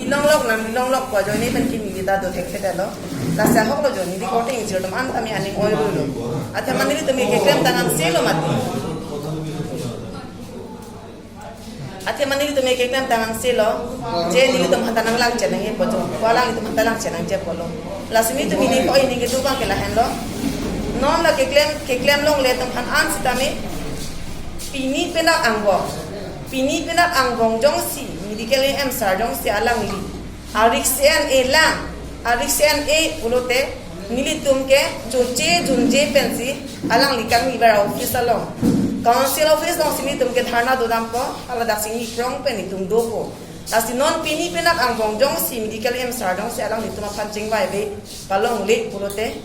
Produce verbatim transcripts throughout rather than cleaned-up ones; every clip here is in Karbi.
Longlok nang longlok ko ajoine pen kimi kita do thekthedetlo. Lasi ahoklo jo neli korte ingjir atum an tame aning oirolo. Athema nelitum ke keklem tang angse lo mati. Athema nelitum ke keklem tang angse lo. Je nelitum aphan ta nanglang chenangji pu jo. Ko alanglitum aphan ta lang chenangji pulo. Lasi nelitum ili ko ini kedo abang ke lahenlo. Non la keklem keklem longle atum aphan an sitame pini penap angbong. Pini penap angbong jongsi medical E M sir jongsi alangli ariksen elang, ariksen e pulote nelitum ke choche junje pensi alangli kangni bar office along, council office alongsi nelitum ke dharna dodampo, hala daksi ngiprong pen nelitum dopo. Lasi non pini penap angbong jongsi medical E M sir jongsi alanglitum aphan chingvai ave palongle pulote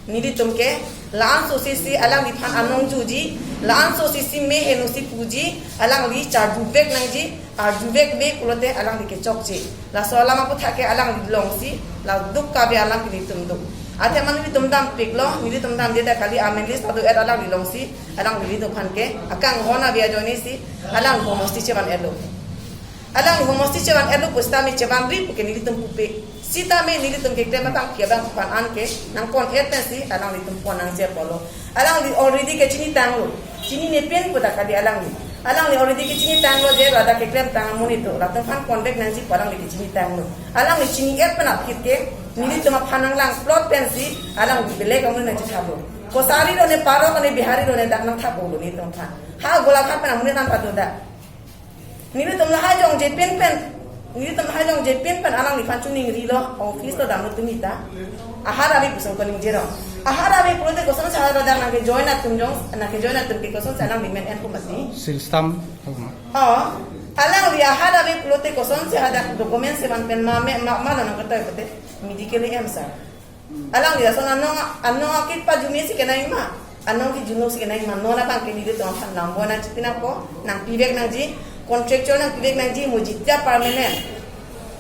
nelitum ke la-an so sisi alangliphan anong juji, la-an so sisi me heno si puji, alangli charjuvek nangji, arjuvek ave pulote alangli ke chokche. Laso alam aputhak ke alangli longsi la duk kave alam ke nelitum duk. Athema nelitum dampiklo, nelitum damde ta kali, amen list adu et alangli longsi, alangli nelitum aphan ke akanghon ave ajoine si alang homosti chevan-etlo. Alangli homosti chevan-etlo pu sitame chevanri pu ke nelitum pupe. Sitame nelitum keklem abang ke abang aphan an ke nangpon-et pensi alanglitum pon nangji pulo. Alangli already kechini tanglo. Chinine pen pu ta kali alangli. Alangli already kechini tanglo je ladak keklem tang amonit do, latum aphan ponvek nangji pu alangli kechini tanglo. Alangli chini-et pen aphi ke nelitum aphan nanglang plot pensi alangli belek amonit nangchethaplo. Kosari lo ne, Paro lo ne, Bihari lo ne, dak nangthaplo nelitum aphan. Ha Golaghat pen amonit nangpado dak. Nelitum lahai jongje pen pen, nelitum lahai jongje pen pen alangliphan chuningrilo, office lo damlo tumi ta. Ahat ave pu song ko ningjero. Ahat ave pulote kosonsi hadak nangkejoin atum jong, nangkejoin atum ke kosonsi alangli men-enpo mati. Seal stamp. Oh, alangli ahat ave pulote kosonsi hadak document chevan pen ma me ma ma lo nangketoi pute medical E M sir. Alangli lason anong, anong akit pajumi si kenangji ma, anong kijunu si kenangji ma, non abang ke nelitum aphan lambo nangchepi nangpo, nangpivek nangji, contractual nangpivek nangji, mo jitya permanent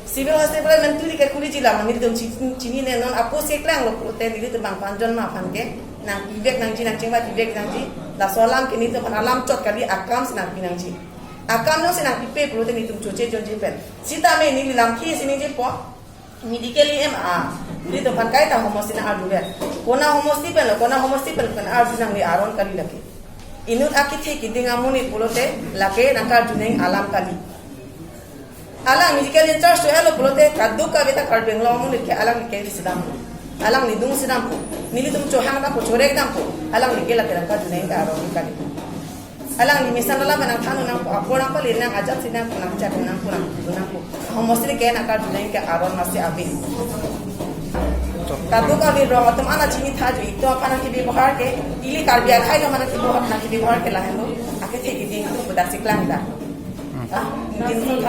civil hospital mentuli ke khuliji lam nelitum chi-, chinine, non apo si klanglo pulote nelitum bang panjon ma aphan ke nangpivek nangji, nangchingvai pivek nangji. Laso alam ke nelitum aphan alam chot kali, akam si nangpi nangji. Akam jongsi nangpipe pulote nelitum choche jonji pen. Sitame neli lamthe si ningjepo. Medical E M a, nelitum aphan kaita homosti nang-arjuver. Kona homosti pen lo, kona homosti pen pen arju nangji aron kali lake. Inut akethe keding amonit pulote lake nangkarju nangji alam kali. Alang medical in charge to elo pulote kadokave ta Karbi Anglong amonit ke alangli kengri si dampo. Alangli dungsi dampo. Nelitum chohang dampo, chorek dampo. Alangli ke lake nangkarju nangji aron kali. Alangli mesen alam nangthan nangpo, apor nangpali nang, ajat si nangpo, nangchak nangpo, nangpo, nangpo. Homosti ke nangkarju nangji ke aron masi ave. Kadokave rong atum an chinitha jo, itum aphan nangkebebohar ke, ili Karbi akhai atum aphan nangkebebohar, nangkebebohar ke lahenlo. Akethe keding atum pu daksi klang dak. Ah, din so thap